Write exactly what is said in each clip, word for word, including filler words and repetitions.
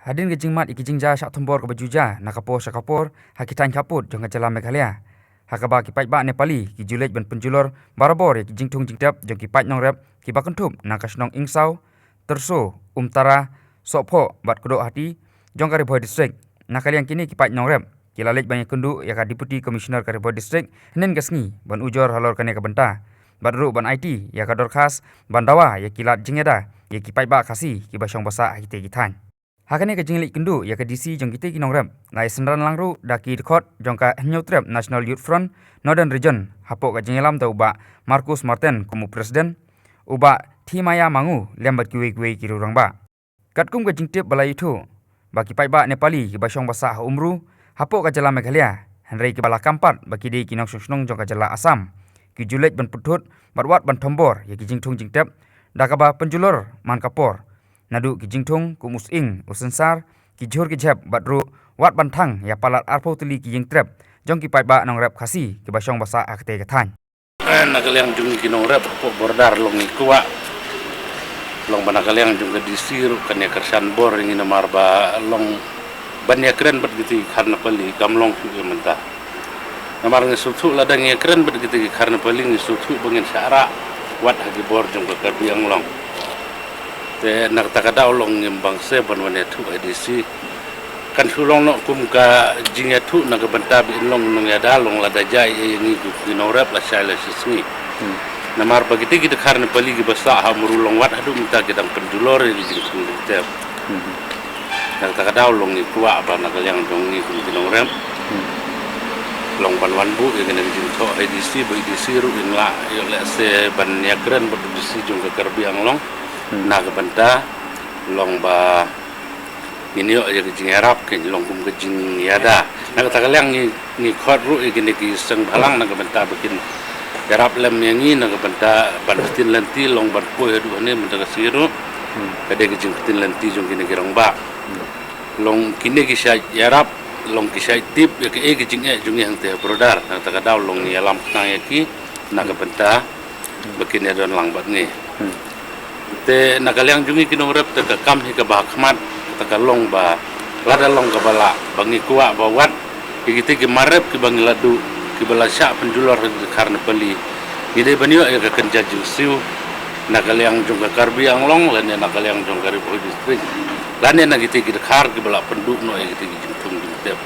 Hadien ka jingmad ïa ki jingjia shah thombor kaba ju jia na ka por sha ka por ha ki thaiñ khappud jong ka jylla Meghalaya, ha kaba ki paidbah Nepali ki ju leit ban pynjulor barabor ïa ki jingthung jingtep jong ki paid nongrep kiba kynthup na ka shnong Ingsaw, Tyrso, Umtara, Sohphoh bad Kdohati jong ka Ri Bhoi District. Na ka liang kine ki paid nongrep ki la leit ban ïakynduh ïa ka Deputy Commissioner ka Ri Bhoi District hynnin ka sngi ban ujor halor kane ka bynta bad ruh ban aiti ïa ka dorkhas ban dawa ïa ki lad jingïada ïa ki paidbah Khasi kiba shong ba sah ha kitei ki thaiñ. Ha kane ka jingleit kynduh ïa ka D C jong kitei ki nongrep, la ïasynran lang ruh da ki dkhot jong ka Hynñiewtrep National Youth Front Northern Region, hapoh ka jingïalam da u Bah Marcus Martin kum u President, u Bah Thimaya Mangu lem bad kiwei kiwei ki rangbah. Katkum ka jingtip ba la ïathuh ba ki paidbah Nepali kiba shong ba sah ha Umru hapoh ka jylla Meghalaya, hynrei kiba la kam pat ba ki dei ki nongshong shnong jong ka jylla Assam, ki ju leit ban pynthut bad wad ban thombor ïa ki jingthung jingtep da kaba pynjulor man ka por, naduh ki jingthung kum u sying, u synsar, ki jhur ki jhep bad ruh wad ban thang ïa palat arphew tylli ki ïingtrep jong ki paidbah nongrep Khasi kiba shong ba sah ha katei ka thaiñ. Eh, na ka liang jong ngi ki nongrep hapoh border long ngi kwah long ba na ka liang jong ka D C ruh kan ïa kyrshan bor ïa ngi namar ba long ban ïakren bad kitei ki khar Nepali kam long shuh ïa mynta. Namar ngi sngewthuh lada ngi ïakren bad kitei ki khar Nepali ngi sngewthuh ba ngin shah rah wat ha ki bor jong ka Karbi Anglong. Te na kata ka daw long ngim bang se ban wan ïathuh ha D C. Kan shu long noh kum ka jingïathuh na ka bynta ba in long nongïada long lada jia ïa ngi kum ki nongrep lashai lashisngi. Hmm. Namar ba kitei ki dkhar Nepali kiba sah ha Umru long wat haduh mynta ki dang pynjulor ïa ki jingthung jingtep. Hmm. Na kata ka daw long ngi kwah ba na ka liang jong ngi kum ki nongrep, hmm, long ban wan buh ïa kane ka jingthoh ha D C ba i D C ruh in lah ïoh lehse ban ïakren bad u D C jong ka Karbi Anglong. Hmm. Na ka bynta long ba ngin ïoh ïa ka jingïarap, kan long kum ka jingïada. Na kata ka liang ngi, ngi khot ruh ïa kine ki seng bhalang na ka bynta ba kin ïarap lem ïa ngi na ka bynta ban ktien lynti long ban poi haduh hangne mynta ka sngi ruh. Hmm. Ka dei ka jingktien lynti jong kine ki rangbah. Hmm. Long kine ki shait ïarap, long ki shait tip ïa kaei ka jingeh jong ngi hangtei ha border. Na kata ka daw long ngi ïalam khnang ïa ki na ka bynta ba kin ïadon lang bad ngi. Hmm. Te na ka liang jong ngi ki nongrep te ka kam hi kaba ha khmat te ka long ba lada long kaba lah ba ngi kwah ba wat ïa kitei ki mar rep kiba ngi la duh kiba la shah pynjulor ha ki dkhar Nepali, ngi dei ban ïoh ïa ka kynja jingsiew na ka liang jong ka Karbi Anglong lane na ka liang jong ka Ri Bhoi District lane na kitei ki dkhar kiba la pynduh noh ïa kitei ki jingthung jingtep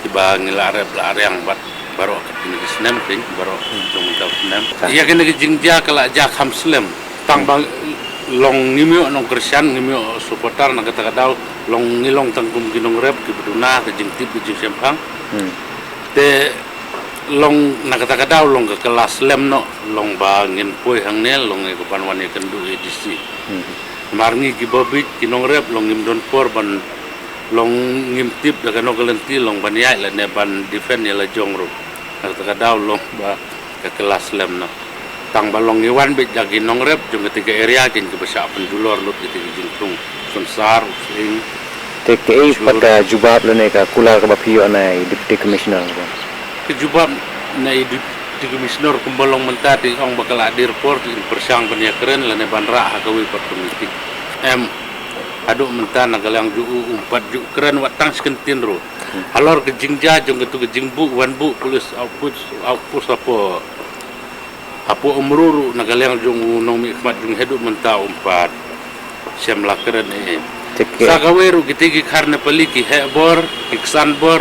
kiba ngi la rep la riang bad baroh kine ki snem, pyn baroh jong mynta u snem. Ïa kine ki jingjia ka la jia kham slem. Tang ba long ngim ïoh nongkyrshan, ngim ïoh supporter na kata ka daw, long ngi long tang kum ki nongrep kiba duna ka jingtip ka jingshemphang. Hmm. Te long na kata ka daw long ka kylla slem noh, long ba ngin poi hangne long ïa ka ban wan ïakynduh ïa D C. Hmm. Namar ngi kiba bit ki nongrep long ngim don por ban long ngim tip da kano ka lynti long ban ïaid lane ban defend ïa la jong ruh. Na kata ka daw long ba ka kylla slem noh. Tang ba long ngi wan beit da ki nongrep jong kata ka area kin kiba shah pynjulor lut kata ka jingthung. Sunsar, Using. Te kaei pat ka jubab lane ka kular kaba phi ïoh na i Deputy Commissioner? Ka jubab na i Deputy Commissioner kumba long mynta te ong ba ka la dei por te in pyrshang ban ïakren lane ban rah ha kawei pat ka meeting. Em, haduh mynta na ka liang jong u um pat ju kren wat tang shi kyntien ruh. Halor ka jingjia jong katu ka jingbuh wan buh police outpost, outpost hapoh, hapoh Umru ruh na ka liang jong u nongmihkhmat jong ngi haduh mynta um pat shem la kren ei ei. Sa kawei ruh kitei ki khar Nepali ki heh bor, ki ksan bor.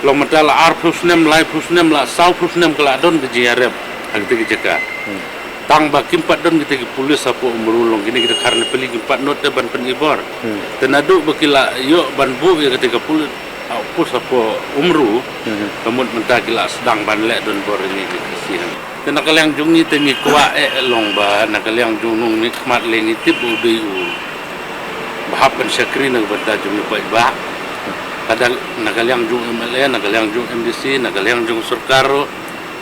Long mynta la arphew snem, laiphew snem, la sawphew snem ka la don ka jingïarep ha kitei ki jaka. Hmm. Tang ba kim pat don kitei ki police hapoh Umru, long kine ki dkhar Nepali kim pat nud te ban pyni bor. Hmm. Te naduh ba ki la ïoh ban buh ïa kitei ka police outpost hapoh Umru, hmm, ka mut mynta ki la sdang ban leh don bor ïa ngi ki Khasi. Te na ka liang jong ngi te ngi kwah eh long ba na ka liang jong u nongmihkhmat lei ngi tip u dei u ba hap ban shakri na ka bynta jong ngi paidbah. Lada na ka liang jong u M L A, na ka liang jong u M D C, na ka liang jong u sorkar ruh,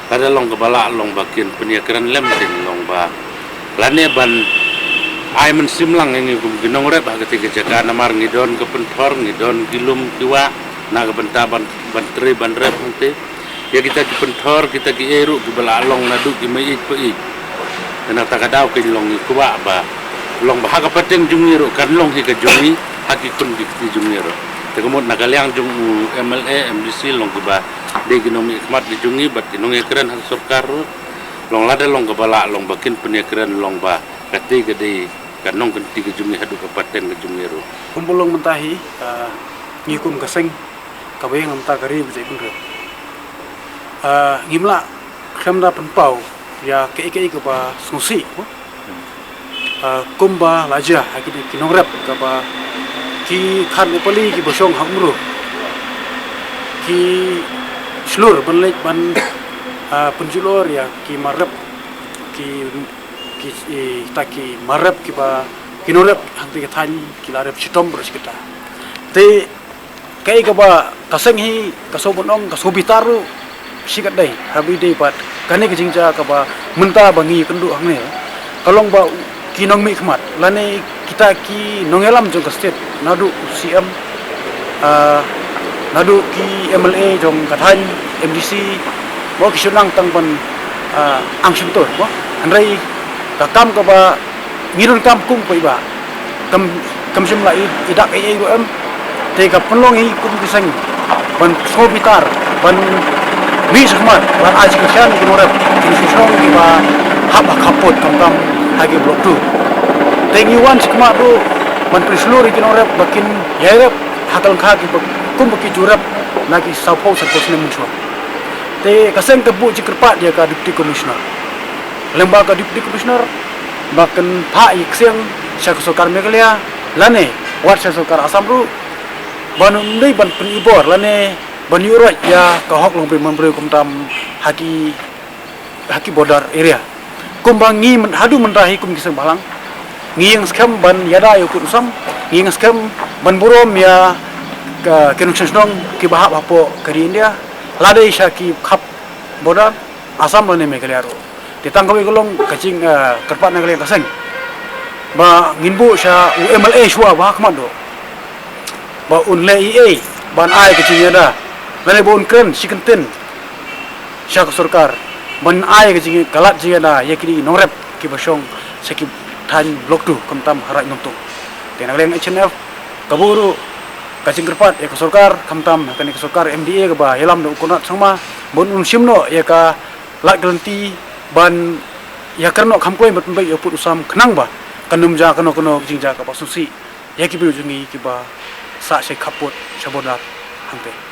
lada long kaba lah long ba kin pynïakren lem kin long ba lane ban ai mynsiem lang ïa ngi kum ki nongrep ha katei ka jaka namar ngi don ka pynthor, ngi don ki lum ki wah na ka bynta ban, ban trei ban rep hangtei. Ïa kita ki pynthor, kita kiei ruh kiba la long naduh ki mei ïeit pa ïeit. Te na kata ka daw kin long ngi kwah ba long ba ha ka pateng jong ngi ruh kan long hi ka jong ngi. Ha ki khun ki kti jong ngi ruh. Te ka mut na ka liang jong u M L A, M D C long kiba dei ki nongmihkhmat ki jong ngi bad ki nongïakren ha ka sorkar ruh. Long lada long kaba lah long ba kin pynïakren long ba kata ka dei ka nongkynti ka jong ngi haduh ka pateng ka jong ngi ruh. Kumba long mynta hi, ah, ngi kum ka seng kaba ïeng mynta ka ri ba jai bun ruh. Ah, ngim lah khlem da pynpaw ïa kaei kaei kaba sngewsih, mo. Ah, kumba la jia ha ki, ki nongrep kaba ki khan u pali kiba shong ha Umru ki shlur ban leit ban, ah, pynjulor ïa ki mar rep, ki, ki, i, ta ki mar rep kiba ki nongrep hangta ki thaiñ ki la rep shitom bro shi kata. Te kaei kaba ka seng hi ka sngewbha ong, ka sngewbitar ruh shi katdei ha ba ïadei bad kane ka jingjia kaba mynta ba ngi kynduh hangne. Ka long ba ki nongmihkhmat lane kita ki nongïalam jong ka state, naduh u C M, ah, naduh ki M L A jong ka thaiñ, M D C, mo, ki shu nang tang ban, ah, ang shyntur, mo. Hynrei ka kam kaba ngi donkam kum paidbah, kam, kam shym la i, i dak ei ei ruh em. Te ka pynlong hi kum ki seng ban sngewbitar, ban mih shakhmat, ban ai jingkyrshan ïa ki nongrep, ki nongshong shnong kiba hap ha khappud khamtam ha ki Block two. Te ngi wan shakhmat ruh ban pynshlur ïa ki nongrep ba kin ïai rep ha ka lyngkha kiba kum ba ki ju rep na ki sawphew sanphew snem mynshuwa. Te ka seng ka buh jingkyrpad ïa ka Deputy Commissioner, lyngba ka Deputy Commissioner, ba kan phah ïa ka ksiang sha ka sorkar Meghalaya lane wat sha sorkar Assam ruh, ban ym dei ban pynibor lane ban ïuhroit ïa ka hok longbriew manbriew khamtam ha ki, ha ki border area. Kumba ngi myn-, haduh mynta hi kum ki seng bhalang ngi ïeng skhem ban ïada ïa u pud u sam, ngi ïeng skhem ban burom ïa ka, ki nongshong shnong kiba hap hapoh ka ri India, la dei sha ki khap border Assam lane Meghalaya ruh. Te tang kawei ka long ka jing, eh, kyrpad na ka liang ka seng ba ngin buh sha u M L A shuwa ba ha khmat duh ba un leh ei ei ban ai ka jingïada lane ba un kren shi kyntien sha ka sorkar ban ai ka jing, ka lad jingïada ïa kine ki nongrep kiba shong sha ki thaiñ Block two khamtam ha Raid Nongtung. Te na ka liang H N F ka buh ruh ka jingkyrpad ïa ka sorkar khamtam kane ka sorkar M D A kaba ïalam da u Conrad Sangma ban un shim noh ïa ka lad ka lynti ban ïakren noh kham kloi ban pynbeit ïa u pud u sam khnang ba kan ym jia kano kano ka jingjia kaba sngewsih ïa ki briew jong ngi kiba sah sha khappud sha border hangtei.